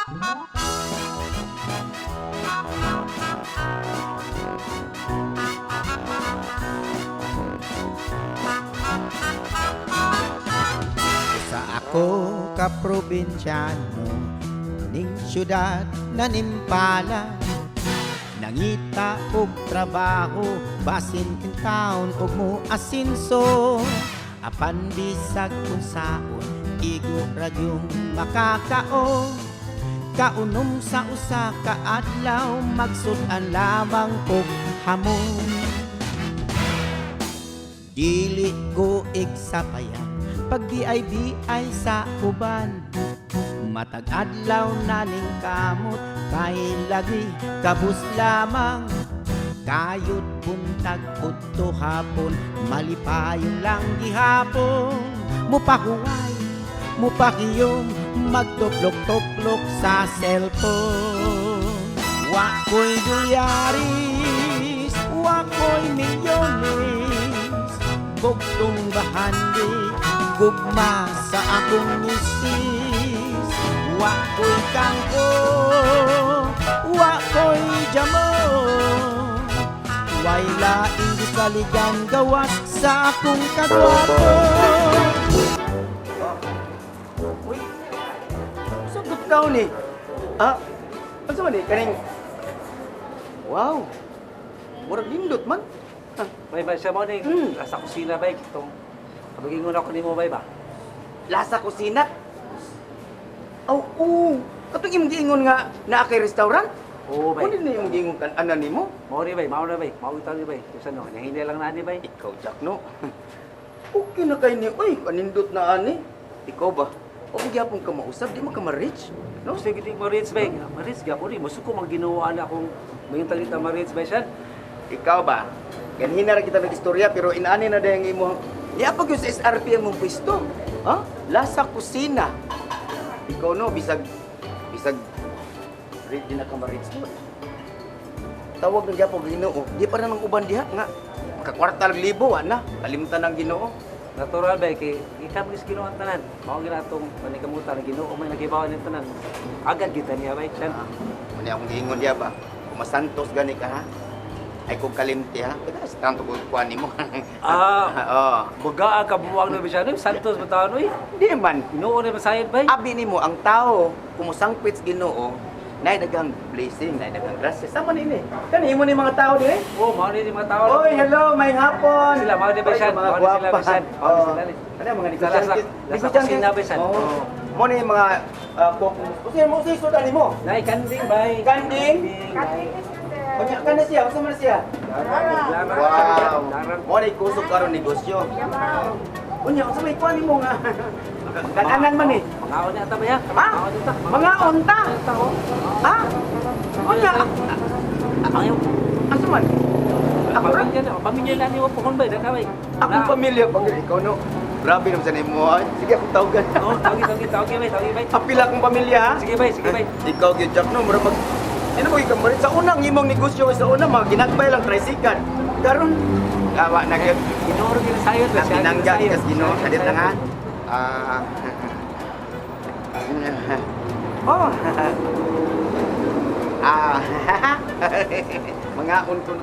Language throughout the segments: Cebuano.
Sa ako ka probinsyano ning syudad na nimpala, nangita og trabaho basin taon og mo asinso, apan bisag unsaon igo ra gyung makakaon. Kaunom sa usa ka adlaw, magsud-an lamang og hamon. Dili ko igsapayan pag di ay sa uban. Matag adlaw na ning kamot kay lagi kabus lamang. Kayod buntag udto hapon, malipayon lang gihapon. Mupahuway, mupakiyom, magtuplok-tuplok sa cellphone. Wa ko'y dolyaris, wa ko'y milyones, bugtong bahandi, gugma sa akong misis. Wa ko'y kangko, wa ko'y jamo, way laing gisaligan gawas sa akong kagwapo. Uy, sugot ka ni. Ah, ano man ni? Kaning. Wow. Murag nindot man. Bay, bay, siya mo ni, sa kusina, bay, itong, kabagingon ako nimo, bay ba? Lasa kusina. Aw, oo. Katong imong giingon nga naa kay restaurant? Oo, bay. Kunin na imong giingon kan ana nimo? Mao ni, bay, mao na, bay, mao itaw ni, bay. Kung no, nahinay lang na ni, bay. Ikaw, Jack, no? Okay na kay ni. Uy, kanindot na ani. Ikaw ba? O gyapon ka mausab, di man ka ma-rich. No, sige, di ma-reach, bay. Ma-reach, gapon ni, musuko mang Ginoo ana akong mayong talita ma-reach, bay, siya. Ikaw ba? Ganhina ra kita nag-istorya pero inaani na dayang imong Niapag yun sa SRP ang mong pwesto. Ha? Lasa kusina. Ikaw no, bisag bisag read din na ka ma-reach mo. Tawag ng gyapon Ginoo. Di pa na nang uban diha nga. Makakwarta lang libo, wa na. Kalimutan ng Ginoo. Natural, bay, kay ikaw mo Ginoo ang tanan. Mao gina atong panikamutan ang Ginoo may nagibawan ng tanan. Agad kita niya, bay, siya. Ah, muna akong giingon diha ba? Kumasantos gani ka ha? Ay kung kalimti ha? Teka, sa tanto ko kuan nimo. Ah, Oo. baga ang kabuwang na siya, no? Santos ba taon, uy? Di man. Ginoo na masayod, bay. Abi nimo ang tao kumusangpit sa Ginoo, nay daghang blessing, nay daghang grasya. Sama ni ini. Kani imo ni mga tao dire? Oh, mao ni mga tao. Oy, hello, may hapon. Sila, mga di ba Oy, siyan? mga Mga di sila, gwapa. bisan. Mga di Oo. sila. Ano mga Sa negosyante? lasa kusina, bisan. Oo. Oo. Mo ni mga cook. Usa mo usa sudan nimo? Nay, kanding, bay. Kanding? Kanding, bay. Unya kana siya, usa man siya? Larang. Wow. Larang. Mo ni kusog karon negosyo. Unya usa may kuan nimo nga. Kananan man eh. Mangaon niya ata ba ya? Ha? Mangaon ta. Mga unta. Ta oh. Ha? Unya Ayaw. asa man? Ako ra? Pamilya na, pamilya na ni pohon bay, daka bay. Akong pamilya pag ikaw no. Grabe naman sa nimo. Ay. Sige akong tawagan. Oh, tawgi tawgi tawgi bay, tawgi bay. Apila akong pamilya ha. Sige bay, sige bay. Ikaw gyud Jack no, mura mag Ano mo ikaw sa unang imong negosyo sa una mga ginagbay lang tricycle. Karon gawa na gyud. Ginoo ra gyud sayod bay. Ang binangga kas Ginoo kadit na nga. Ah. Oh. Ah. Mga unton.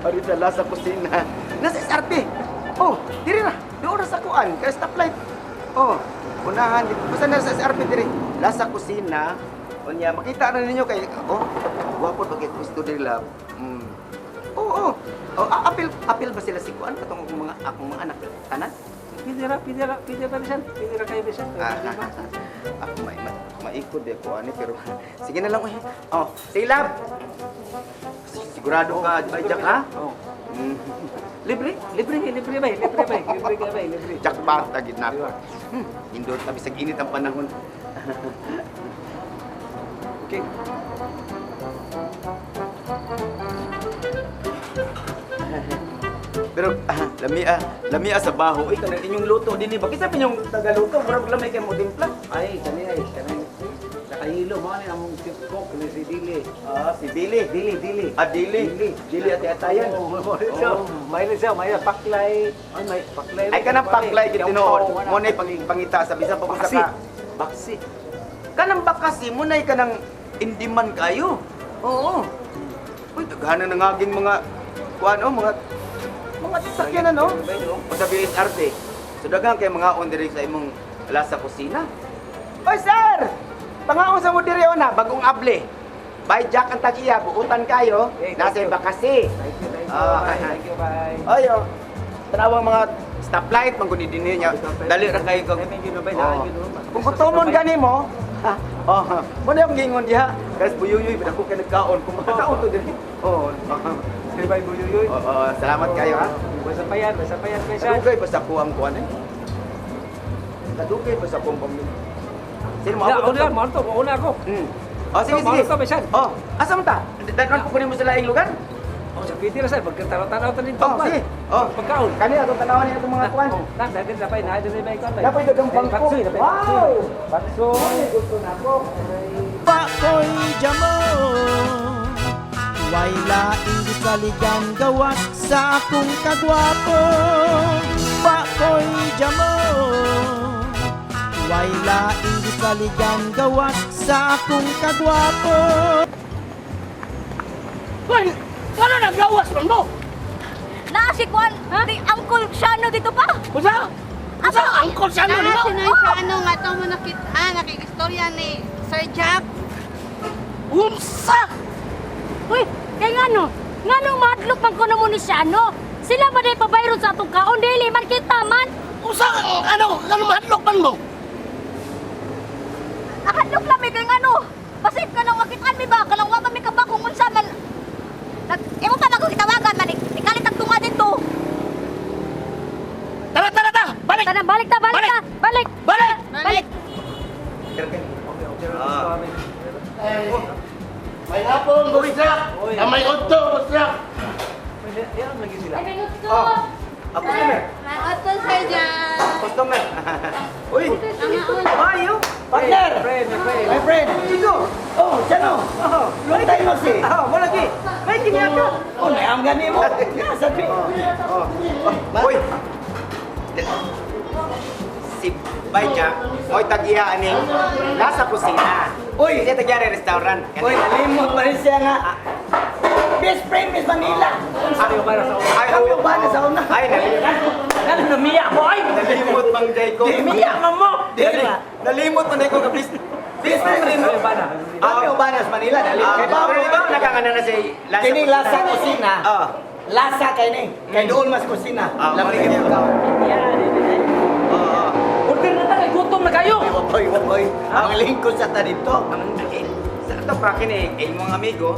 Ari sa lasa kusina. Nasa SRP. Oh, diri na. Doon ra sa kuan, kay stoplight. Oh, unahan dito. Basta nasa SRP diri. Lasa kusina. Unya makita na ninyo kay oh, gwapo ba kay gusto diri lab. Oo, oh, oh. Apil apil ba sila si kuan katong akong mga anak tanan? Pidira, pidira, pidira bisan. Pidira kayo bisan. Ah, ako maikot eh ko ani pero sige na lang uy. Oh, sige lab. Sigurado ka, di ba Jack ha? Oh. Libre? Libre, libre bay, libre bay, libre ka bay, libre. Jack ba tagid na. Indot ta bisag init ang panahon. Okay. Pero lamia sa baho. Uy, kanang inyong luto dinhi ba? Kinsa pa inyong tagaluto? Murag lamay kay mo timpla. Ay, kani ay, kani. Nakahilo mo ni among chief cook ni si Dili. Ah, si Dili. Dili, Dili. Ah, Dili. Dili ati atayan. Oh, siya. May siya, may paklay. Ay, may paklay. Ay kanang paklay gid tinuod. Mo na pangita sa bisan pa Baksi. ka. Baksi. Kanang bakasi mo na kanang indiman kayo. Oo. Uy, daghanan na ngaging mga kuan oh, mga sasakyan ano. O sa BSRT. So daghan kay mga on diri sa imong lasa kusina. Oy sir! Pangaon sa mo diri ona bagong able. By Jack ang tag-iya, buutan kayo. Hey, thank Nasa you. bakasi. Thank you, thank you. Ah, Bye, thank you, bye. Ay, oh. Tanawang mga stoplight, mangguni din niya. Dali ra kayo kag. Ay, medyo na ba? Oo. Kung gutomon gani mo, ha? Oh, mo na yung gingon diha. Kasi buyuyoy, ba ako kay nagkaon kung makakaon to diri. Oo. Sige, bye, buyuyoy. Oo, salamat kayo ha. Basta pa yan, basta pa yan, basta. Kadugay pa sa kuang kuan eh. Kadugay pa sa kuang pamilya. Sino mo Na, abot una, to? mo to, una ako. Oh, sige, Ito, sige. ito, bisan. Oh, asa man ta? Dadon ko kunin mo sa laing lugar? Oh, sa pwede ra sir, pagkatanaw-tanaw ta nito. Oh, sige. Oh, Pagkaon. Kani atong tanawon ni atong mga kuan. Na, daghan na pa, na diri ba ikaw? Napay dagang bangko. Patsoy, napay patsoy. Wow! Patsoy. Gusto na ako. Pakoy jamo. Way laing gisaligan gawas sa akong kagwapo. Pakoy jamo. Way laing gisaligan gawas sa akong kagwapo. Hoy, ano naglawas man mo? Naa si Kwan, di Uncle Shano dito pa. Usa? Usa angkol sa ano Ah, nimo? sino sa ano nga to mo nakita, ah, nakikistorya ni Sir Jack. Unsa? Uy, kay ngano? Ngano madlok man kuno mo ni Shano? Sila ba day pabayron sa atong kaon dili man kita man? Usa ano ano mahadlok man mo? Nakadlok lang mi kay ngano. Basig ka nang makitaan mi ba? Kanang wa man mi kabak kung unsa man. Nag imo pa man ko gitawagan man ikalit ang tunga dito. Tara tara ta, balik. Tara, balik ta, balik ta, balik. Balik. Balik. Ah. May hapon, Boss Jack. Oy. Ah, may odto, Boss Jack. Yan lagi sila. Ay, may gusto. Oh. Ah, customer. May otto, Sir Jack. Customer. Uy. Ayo. Partner! Friend, my friend. My friend! Chico. Oh, Chano! Oh, Long time no see! Oh, mo lagi. May kinya ka. Oh, naam gani mo! Nasa bi! Oh. Uy. Si Bay Jack, mo'y tag-iya aning nasa kusina. Uy! Siya tag-iya ni restaurant. Uy, nalimot pa rin siya nga. Best friend, Miss Manila! Ay, para sa Ay, Kami oo. ba na sa una? Ay, nalimot. Ano namiya mo ay? Nalimot bang day ko? Namiya man mo. Di ba? Nalimot man day ko ka please. Best friend rin. Ay, bana. Kami ubanas Manila, dali. Ah, Kay ba pero iba nakangana na si Lasa Kini lasa kusina. Ah. Lasa kay ni. Kay doon mas kusina. Ah, Lamig okay. yung kaon. Oo. Order na ta kay gutom na kayo. Oy, wapoy, wapoy. Ang lingkod sa ta dito. Ang sa ato pa kini eh, imong amigo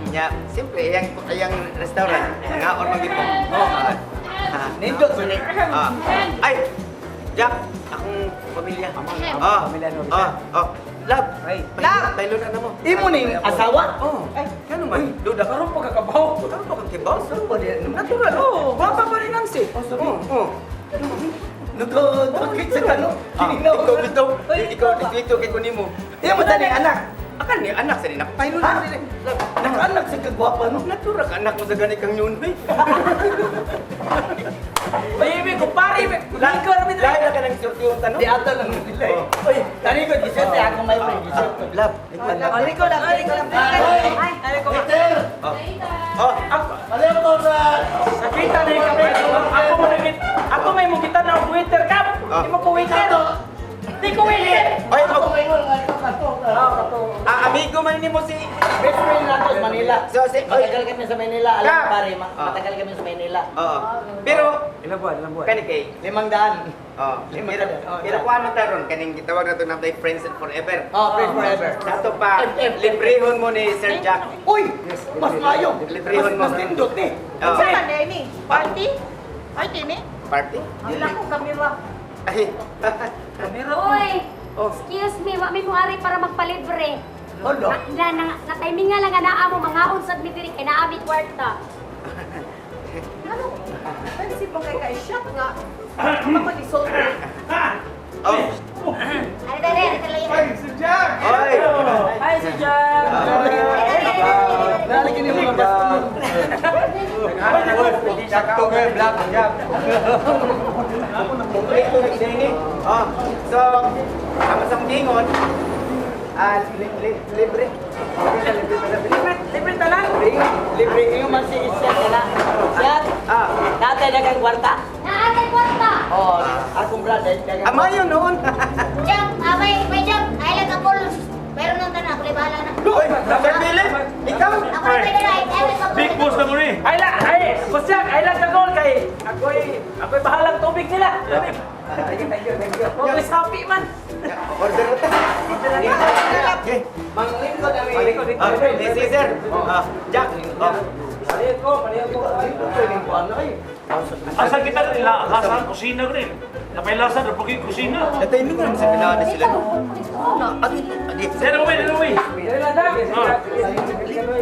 nya siyempre iyang iyang restaurant ngaon man gyud mo. Oh. Nindot man ni. Ah. Ay, Jack, akong pamilya. Ah, Pamilya no, Ah, oh. Love. Ay. Love. Tayo na mo. Imo ning asawa. Oh, ay, kano man? Duda ka. Karon pa kakabaw. Karon pa kang kibaw? Natural. Oh, gwapa pa rin ang si. Oh, oh. Nagkakit sa kano. Ah, Kinignaw. ikaw bitaw. Ikaw dito kay kunimo. Imo ta ning anak. Akan ni anak sa nina. Paylo Ha? na nila. Love. Nakanak sa kagwapa no. Natural ka anak mo sa gani kang yun, bay. Baby, kumpare, lingkod ra mi Lahi na ka ng surti yung tanong. Di ato lang nila. eh. Oy, tani ko gisulti ako may friend gisulti. Love. Aliko lang, aliko lang. Aliko. Oh. Oh, ako. Sakita na yung kape. Ako mo nagit. Ako may mo kita na waiter kap. Ah. Di mo ko waiter. Di ko waiter. Ay, ako. Ah, amigo man nimo si Best friend na ako sa Manila. So, si oy. Matagal kami sa Manila, alam Kap! mo pare, Ah. matagal kami sa Manila. Oo. Pero Ilang buwan, ilang buwan. kani kay 500. Oh, Lima pero ka oh, pero yeah. kuan man taron kaning gitawag na to natay friends and forever. Oh, friends forever. Sa ato pa F, F, F. librehon mo ni Sir Jack. Uy, mas maayo. Librehon mo. Mas nindot ni. Oh. Unsa man ni? Party? Party ni? Party? Wala ko kamera. Ay. Uy, Oh. excuse me, wa mi mo ari para magpalibre. Olo. Na timing nga lang nga naa mo mga unsad mi diri kay naa mi kwarta. Ano? Pansi mo kay kay shot nga. Ako ni sulti. Oh. Ari dali, ari dali. Oy. Hi, si Jack. Nalagyan niyo mga customer. Sakto kayo, black jack. Kompleto na dini. Oh. So, ang sa ingon, Ah, libre. Libre, Libre, libre tanan. Libre iyo man si Isya kana. Siya, Ah, natay dagang kwarta. Naatay kwarta. Oh, akong brother dagang. amayo noon. Jack, may Jack. Ay lang ako. Meron nang tanan, ako bahala na. Uy, Sir Philip, ikaw. Ako na pwede na, ay lang ako. Big boss na mo ni. Ay lang, ay, Boss Jack, ay lang kagol kay ako'y bahalang tubig nila. Thank you, thank you, thank you. Always happy man. Order na ta. Okay. Manglingkod kami. Palikod dito. Ah, si Sir. Ah, Jack. Oh. Palihan ko, palihan ko. Asa kita nila, lasa ang kusina rin. Napailasa na pagiging kusina. Natay mo sa pinaan sila. Adi, adi. Sir, uwi, uwi. Dili lang, Jack.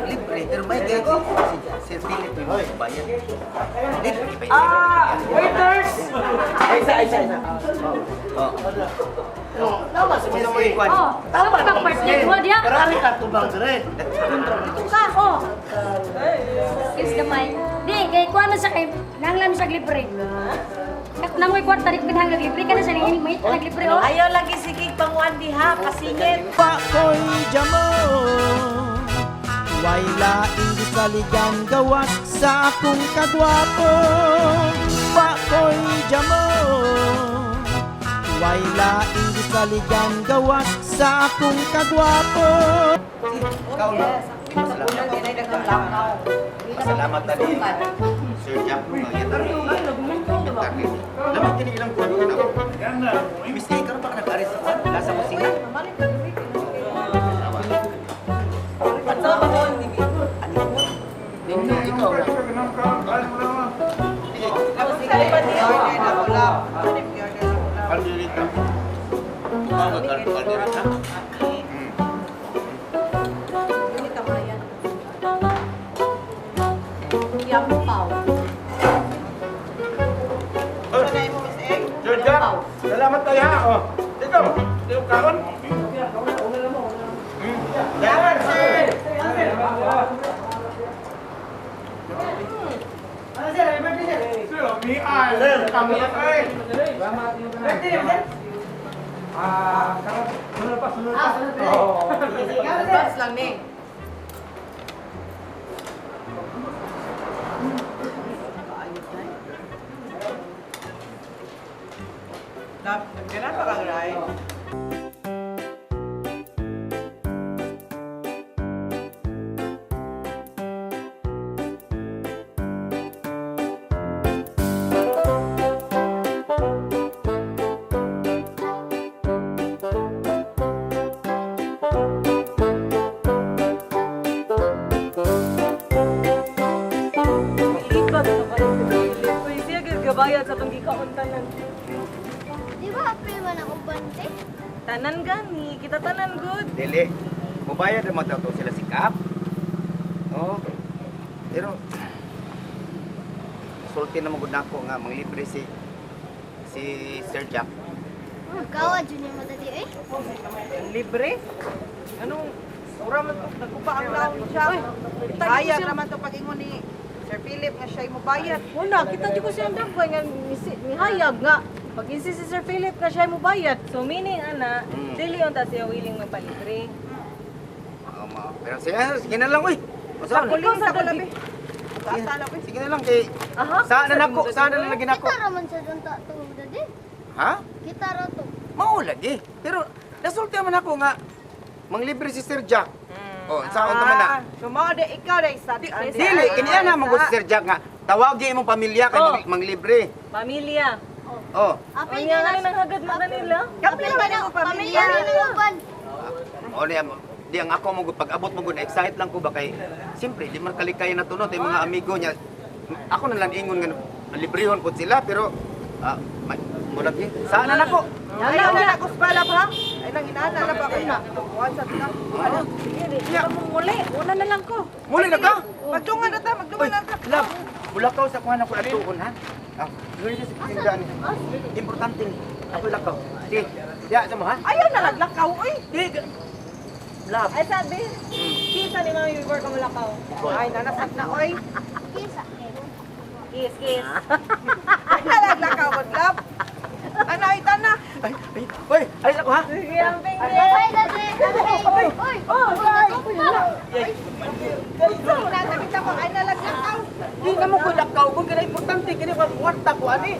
Libre, pero may gag si Sir Philip yung bayad. Libre pa yun. Ah, waiters. Isa, isa, isa. Oh. Sino mo yung kwan? Oh, tama kang partner mo diya. Karami ka tubang dire. Ka, oh. Kiss gamay. Di, kay kuha man sa kay nanglam sa libre. Kak nangoy kwarta di ko kinahanglan libre kana sa ning may libre oh. Ayaw lagi sige panguan diha, kasingit. Pa ko'y jamo. Way laing gisaligan gawas sa akong kagwapo. Pa ko'y jamo. Way laing gisaligan gawas sa akong kagwapo. Ikaw na. Yes, ako sa punan din ay daghang lakaw. Pasalamat na din. Sir Jack, mga yata. Lamang kini ilang kuwan ko na. Miss A, karon pa ka nag-aris sa kuwan? Lasa kusina. Ninyo, ikaw na. Kaldereta. Kaldereta. Sir Jack, salamat tayo ha. Oh. Ikaw, ikaw kaon. Salamat, sir. Sir, mi ay. Sir, kami ay. Ah, karon, sunod pa, sunod pa. Oo. Advance lang ni. Ganun pa kang right? Ilipag na kayo si Philip. Uy, siya gagabayad sa itong gikaon tanan. Di ba april man akong bante? Tanan gani, kita tanan good. Dili. Mubayad naman daw to sila si Kap. Oo. Pero sulti na magud nako nga manglibre si si Sir Jack. Gawa junior mo dati eh. Libre? Anong Ura man to, nagkupa ang laon siya. Bayad naman to pag-ingon ni Sir Philip nga siya'y mubayad. Una, kita di ko siya ang dagway nga mihayag nga. Pag insist si Sir Philip nga siya mubayad. So meaning ana, dili unta siya willing magpalibre. Oo, pero sige, sige na lang uy. Usaon? Ikaw sa labi. Taas labi. Sige na lang kay Aha. Sana na ko, sana na lagi nako. Kita ra man sa dunta to dati. Ha? Kita ra to. Mao lagi. Pero nasulti man ako nga manglibre si Sir Jack. Oh, saon ta man na? So mao de ikaw dai sa Dili, kini ana man si Sir Jack nga tawagi imong pamilya kay Oh. manglibre. Pamilya. Oh. April Unya nga nang hagad mo kanila. April man ako pamilya. Pamilya uban. O niya mo. Di ang ako mo pag abot mo gud excited lang ko ba kay siyempre di man kalikay na tunod mga amigo niya. Ako na lang ingon nga librehon pud sila pero ah, mo lagi. Sana nako. Ayaw na ako sa balab ha. Ay nang inana na ba kayo na. Kuan sa tika. Ano? Sige, di ka mong muli. Una na lang ko. Muli na ka? Magdungan na ta, magdungan Uy, na ta. love. Bulakaw sa kuha na ko atuon ha. Ah, dili sa tindahan. Importante ni. Ako lakaw. Sige. Ya sa mo ha. Ayaw na laglakaw oy. Di. Love. Ay sabi, kisa ni Mami before ka mulakaw. Ay nanasat na oy. Kisa. Kiss, kiss. Ay nalaglakaw ko love. Ana ay tana. Ay, ay, uy, alis ako ha. Sige, ang pingin. Bye dati. ani.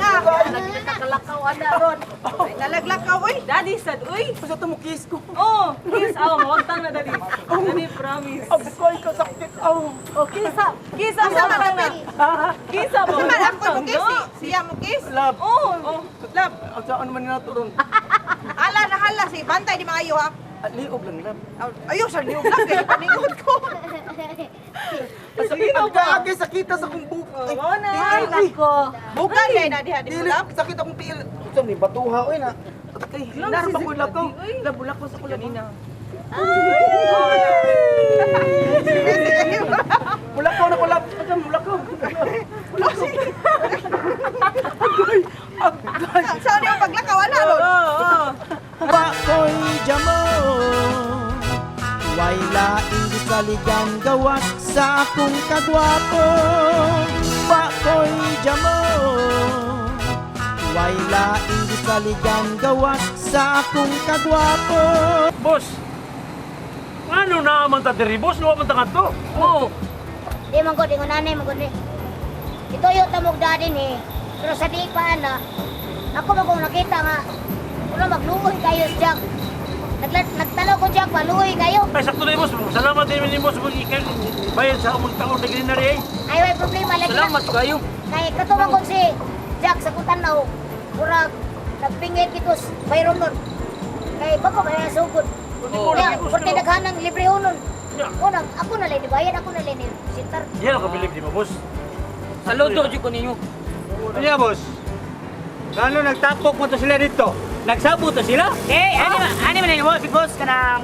Nagkakalakaw ana ron. Ay, nalaglakaw oy. Daddy sad, uy. Basta to mo kiss ko. Oh, kiss aw, mawagtang na daddy. Daddy promise. Agoy ka sakit aw. Oh, kisa. Kisa mo Asa man wagtang na. Kisa mo. Asa man ako mo wagtang kiss? na. Siya mo kiss? Love. Oh, oh. Love. Ang saan man nga to ron. Hala na hala si bantay di maayo ha. Ah, liog lang love. Ayo sa liog lang kay paningod ko. Ang sakit ang kaagi sakita sa akong buhok. Ay, Mao na. tiil, uy. Bukan kay na diha di Dili, mo love. sakit akong tiil. Unsa ni batuha oy na. Ay, Love, narpa si ko love ko. Daddy, uy. Love bulak ko sa kulab. Kanina. Bulak ko na kulab. Asa bulak ko. Bulak ko. Agoy. Agoy. Sa ano yung paglakaw ana ron? Oh, oh. Bakoy jamo Way laing gisaligan gawas sa akong kagwapo. Bakoy jamo Way laing gisaligan gawas sa akong kagwapo. Boss, ano na man ta diri, boss? Luwa man ta kadto. Oh. Di man gud ingon ani man gud ni. Ituyo ta mog daddy ni. Pero sa di pa ana, ako man kung nakita nga una magluoy kayo sa Jack. Nagtanaw ko Jack, maluoy kayo. Ay, sakto na boss. Salamat din ni boss. Mag ikaw bayad sa among taon na grinari eh. Ay way problema lagi. Salamat kayo. Kay kato man gud si Jack sa kung tanaw, murag nagpingit dito sa bayron nun. Kay bako kaya sugod. Oh. Kaya, porque naghanang libre unon. Yeah. Unang, ako na lang ni bayad, ako na lang ni sintar. Yan ang kabilib di mo, boss. Saludo jud ko ninyo. Ano boss? Gano nagtapok mo to sila dito? Nagsabot to sila? Eh, ani man, ani man ni boss, boss kanang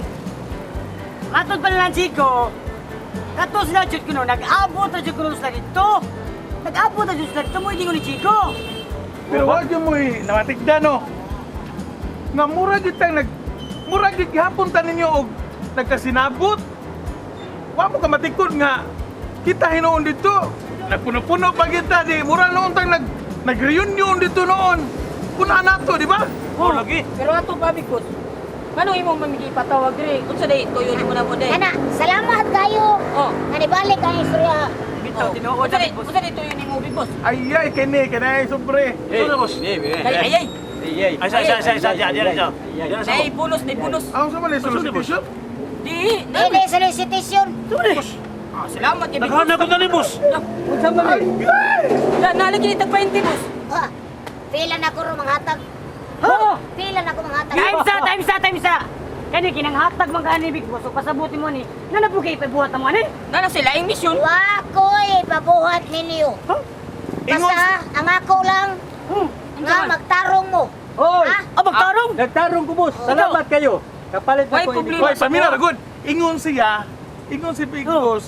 Matod pa lang Chico. Kato sila jud kuno, nag-abot na jud kuno sila dito. Nag-abot na jud sila dito mo ko ni Chico. Pero wag yun mo eh, namatigda no. Nga mura jud tang nag mura jud gihapon ta ninyo og nagkasinabot. Wa mo ka matikod nga kita hinuon dito. Nagpuno-puno pa kita di mura noon tang nag nag-reunion dito noon. Kuna nato, di ba? Oh, lagi. Pero ato pa bigos. Ngano imong mamigi patawag diri? Unsa day tuyo nimo na mo day? Ana, salamat kayo. Oh. Nga nibalik ang istorya. Bitaw tinuod Unsa na day boss. unsa day tuyo nimo big boss? Ay ay kini kini sobre. Ito na, boss. Ay ay ay. Ay, sa, sa, sa, sa, diyan, diyan, diyan. Diyan sa Nay bonus, nay bonus. Ang sa man solicitation? Di, Dili solicitation. Ah, salamat kay big boss. Naghanap ko na ni boss. Unsa man Ay ay! Na nalagi ni tag 20 boss. Ah, pila na ko ro manghatag. Ha? Pila na ko manghatag. Time sa, time sa, time sa. Kani kinanghatag man gani Big Boss, so pasabuti mo ni. Na nabugay pa buhat mo ani. Na na sila ing mission. Wa ko'y pabuhat ninyo. Basta ang ako lang nga magtarong mo. Oy! Ha? Ah, magtarong. Nagtarong ko boss. Salamat kayo. Kapalit na Why ko ini. problema? Hoy, pamina ra good. Ingon siya, ingon si Big Boss.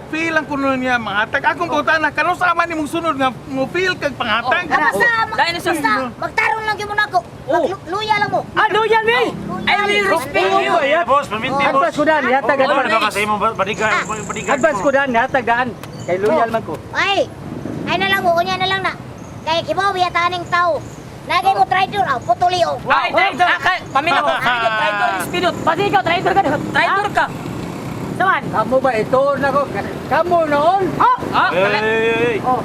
Feel ang kuno niya manghatag. Akong butana kano sa man nimong sunod nga mo feel kag panghatag. Ah, basta, Lain na siya. basta magtarong lang gyud mo nako. Magluya lang mo. Ah, loyal mi. I will respect you. Eh, boss, paminti, boss. Advance ko dan, hatag Ano na advance. ba kasi imong bodyguard, bodyguard Advance ko dan, hatag daan. Kay loyal man ko. Ay, ay na lang mo, unya na lang na. Kay kibaw biya taning tao. Nagay mo traitor, aw putuli oh. Ay, traitor. Ah, Pamina ko. Traitor, traitor, espinot. Pati ikaw, traitor ka. Traitor ka. Saman. Kamu ba ito na ko? Kamu noon? Ah, Hey, wala. hey, hey. Oh.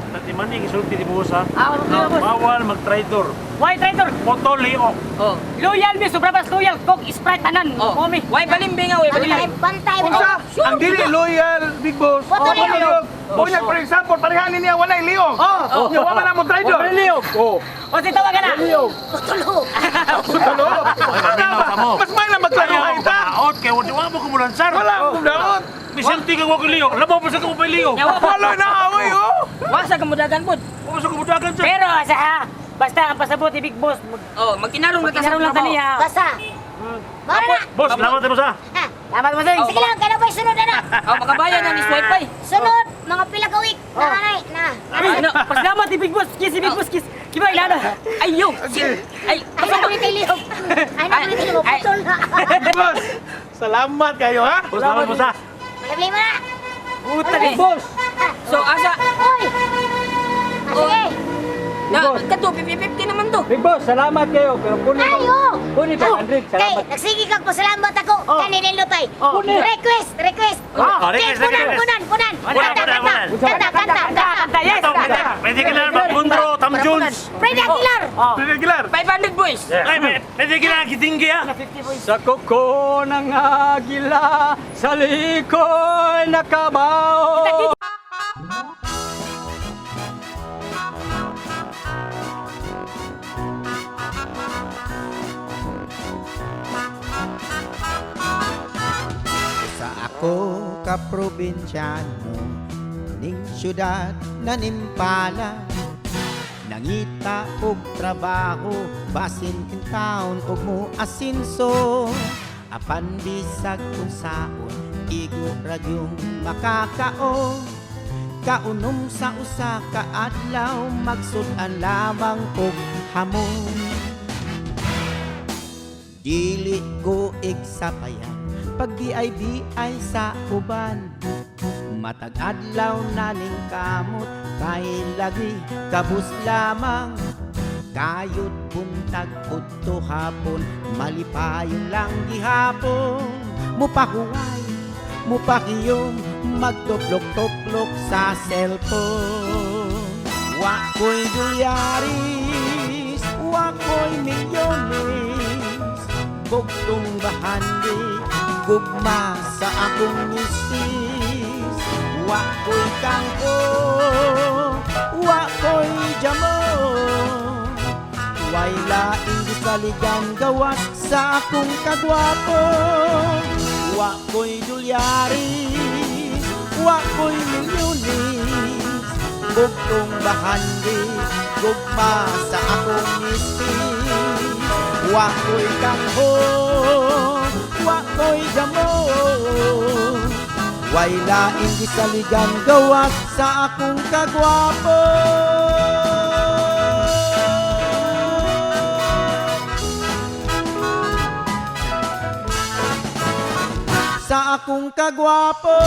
Tati man ni gisulti ni boss ha. Ah, okay, boss. Bawal mag-traitor. Why traitor? Putol liok. Oh. Loyal mi, sobra pas loyal. Coke, Sprite, tanan. Oh. Momi. Why balimbing nga, why Bantay, balimbing? bantay mo. Unsa? Ang dili loyal Big Boss. Putol liog. Unya for example, parehanin niya walay liog. Oh. Nya wa man na mo traitor. Liog. Oh. O si tawagan na. Liog. Putulo. Putulo. Ay, maminaw sa mo. Mas may na magklaruhay ta. Out kay wa mo kumulansan. Wala akong daot. Misulti ka wa ko liok. Labaw pa sa ko pa liok. Yawa ba? Wala na away oh. Wa sa kamudagan pod. Wa sa kumudagan sa. Pero sa ha, basta ang pasabot ni Big Boss, mag Oh, magkinarong lang ka sa Magkinarong lang trabaho. taniya. Basta. Mara na. Boss, salamat boss ha. Ha. Salamat mo, sir. Sige lang, kaya na sunod na. Oh, makabayan na ni swipe. Sunod, mga pila ka week. Na, na, na. Ano? Pasalamat ni Big Boss. Kiss si Big Boss, kiss. Kiba, ilana. Ay, yo. Ay, Ay, nabulit ilihog. Ay, nabulit ilihog. Ay. Putol na. Big Boss. Salamat kayo ha. Boss, salamat boss ha. Problema na. Puta ni. Boss. Ah. So asa Uy! Ah, sige. Na, kato, 50-50 naman to. Big boss, salamat kayo. Pero kunin Ay, oh! Kunin 500, Kay, salamat. nagsige kag pasalamat ako. Oh. Kani Lindot ay. Oh. Request, request. Oh, Kay, request, punan, request. punan, punan. Punan, Kanta, punan, kanta. punan. Kanta, kanta, kanta. Kanta, yes. Ito, pwede, pwede ka na magpundro, Tam Jones. Fred Aguilar. Oh. Fred Aguilar. 500 boys. Ay, pwede ka na kitinggi ah. 50 boys. Sa kuko ng agila, sa likoy na kabaw. Sa ako ka probinsyano ning syudad na nimpala, nangita og trabaho basin in town og mo asinso, apan bisag unsaon igo ra gyung makakaon. Kaunom sa usa ka adlaw, magsud-an lamang og hamon. Dili ko igsapayan pag BIBI sa uban. Matag adlaw na ning kamot kay lagi kabus lamang. Kayod buntag udto hapon, malipayon lang gihapon. Mupahuway, mupakiyom, magtuplok-tuplok sa cellphone. Wa ko'y dolyaris, wa ko'y milyones, bugtong bahandi, gugma sa akong misis. Wa ko'y kangko, wa ko'y jamo, way laing gisaligan gawas sa akong kagwapo. Wa ko'y dolyaris, wa ko'y milyones, bugtong bahandi, gugma sa akong misis. Wa ko'y kangho, wa ko'y damo, way laing gisaligan gawas sa akong kagwapo. Sa akong kagwapo.